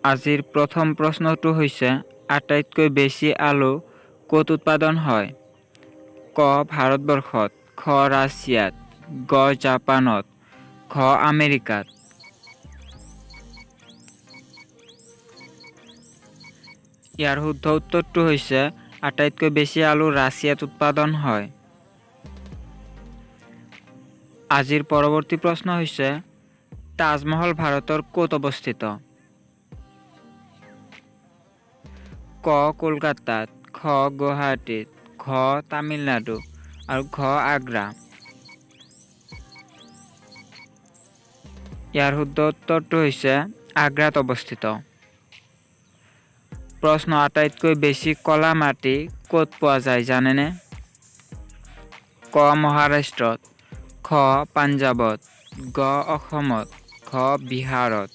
আজিৰ প্ৰথম প্ৰশ্নটো হৈছে, আটাইতকৈ বেছি আলু ক'ত উৎপাদন হয়? ক ভাৰতবৰ্ষত, খ ৰাছিয়াত, গ জাপানত, ঘ আমেৰিকাত। ইয়াৰ শুদ্ধ উত্তৰটো হৈছে আটাইতকৈ বেছি আলু ৰাছিয়াত উৎপাদন হয়। আজিৰ পৰৱৰ্তী প্ৰশ্ন হৈছে, তাজমহল ভাৰতৰ ক'ত অৱস্থিত? ক কলকাতাত, খ গুৱাহাটীত, ঘ তামিলনাডু আৰু ঘ আগ্ৰা। ইয়াৰ শুদ্ধ উত্তৰটো হৈছে আগ্ৰাত অৱস্থিত। প্ৰশ্ন, আটাইতকৈ বেছি ক'লা মাটি ক'ত পোৱা যায় জানেনে? ক মহাৰাষ্ট্ৰত, খ পাঞ্জাৱত, গ অসমত, ঘ বিহাৰত।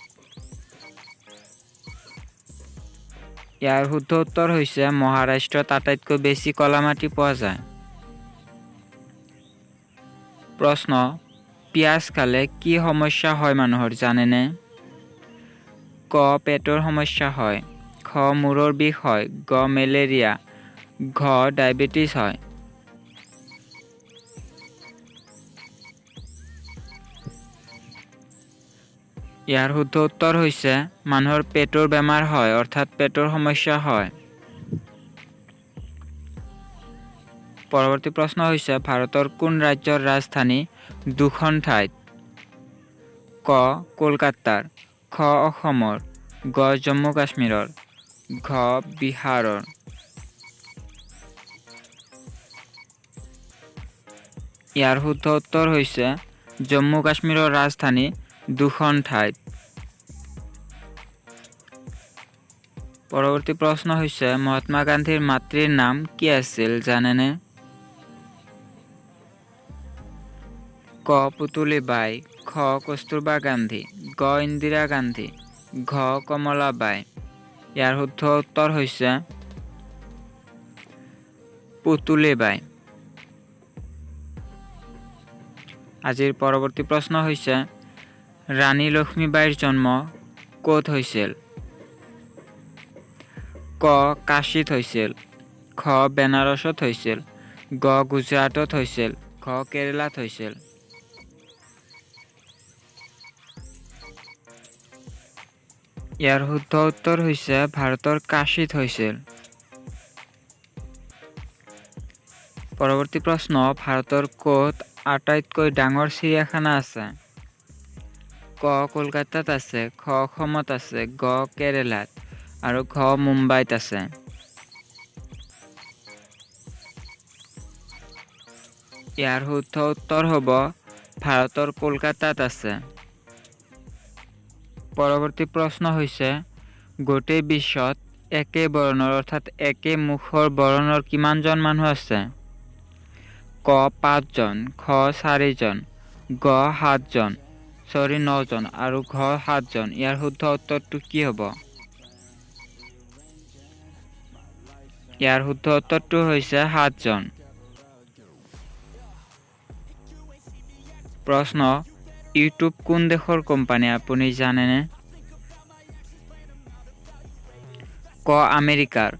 ইয়াৰ শুদ্ধ উত্তৰ হৈছে মহাৰাষ্ট্ৰত আটাইতকৈ বেছি ক'লা মাটি পোৱা যায়। প্ৰশ্ন, পিঁয়াজ খালে কি সমস্যা হয় মানুহৰ জানেনে? ক পেটৰ সমস্যা হয়, খ মূৰৰ বিষ হয়, গ মেলেৰিয়া, ঘ ডায়েবেটিছ হয়। ইয়াৰ শুদ্ধ উত্তৰ হৈছে মানুহৰ পেটৰ বেমাৰ হয়, অৰ্থাৎ পেটৰ সমস্যা হয়। পৰৱৰ্তী প্ৰশ্ন হৈছে, ভাৰতৰ কোন ৰাজ্যৰ ৰাজধানী দুখন ঠাইত? ক কলকাতাৰ, খ অসমৰ, গ জম্মু কাশ্মীৰৰ, ঘ বিহাৰৰ। ইয়াৰ শুদ্ধ উত্তৰ হৈছে জম্মু কাশ্মীৰৰ ৰাজধানী দুখন ঠাইত। পৰৱৰ্তী প্ৰশ্ন হৈছে, মহাত্মা গান্ধীৰ মাতৃৰ নাম কি আছিল জানেনে? ক পুতলী বাই, খ কস্তুৰবা গান্ধী, গ ইন্দিৰা গান্ধী, ঘ কমলা বাই। ইয়াৰ শুদ্ধ উত্তৰ হৈছে পুতুলী বাই। আজিৰ পৰৱৰ্তী প্ৰশ্ন হৈছে, ৰাণী লক্ষ্মীবাইৰ জন্ম ক'ত হৈছিল? ক কাশীত হৈছিল, খ বেনাৰসত হৈছিল, গ গুজৰাটত হৈছিল, ঘ কেৰেলাত হৈছিল। ইয়াৰ শুদ্ধ উত্তৰ হৈছে ভাৰতৰ কাশীত হৈছিল। পৰৱৰ্তী প্ৰশ্ন, ভাৰতৰ ক'ত আটাইতকৈ ডাঙৰ চিৰিয়াখানা আছে? ক কলকাতাত আছে, খ অসমত আছে, গ কেৰেলাত আৰু ঘ মুম্বাইত আছে। ইয়াৰ শুদ্ধ উত্তৰ হ'ব ভাৰতৰ কলকাতাত আছে। পৰৱৰ্তী প্ৰশ্ন হৈছে, গোটেই বিশ্বত একে বৰণৰ অৰ্থাৎ একে মুখৰ বৰণৰ কিমানজন মানুহ আছে? ক 5জন, খ 4জন, গ 7জন, চৰি 9জন আৰু ঘ 7জন। ইয়াৰ শুদ্ধ উত্তৰটো কি হ'ব? ইয়াৰ শুদ্ধ উত্তৰটো হৈছে 7জন। প্ৰশ্ন, ইউটিউব কোন দেশৰ কোম্পানী আপুনি জানেনে? ক আমেৰিকাৰ,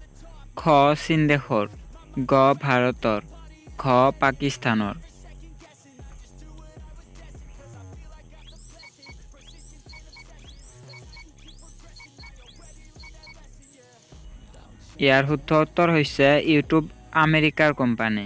খ চীন দেশৰ, গ ভাৰতৰ, ঘ পাকিস্তানৰ। ইয়াৰ শুদ্ধ উত্তৰ হৈছে ইউটিউব আমেৰিকাৰ কোম্পানী।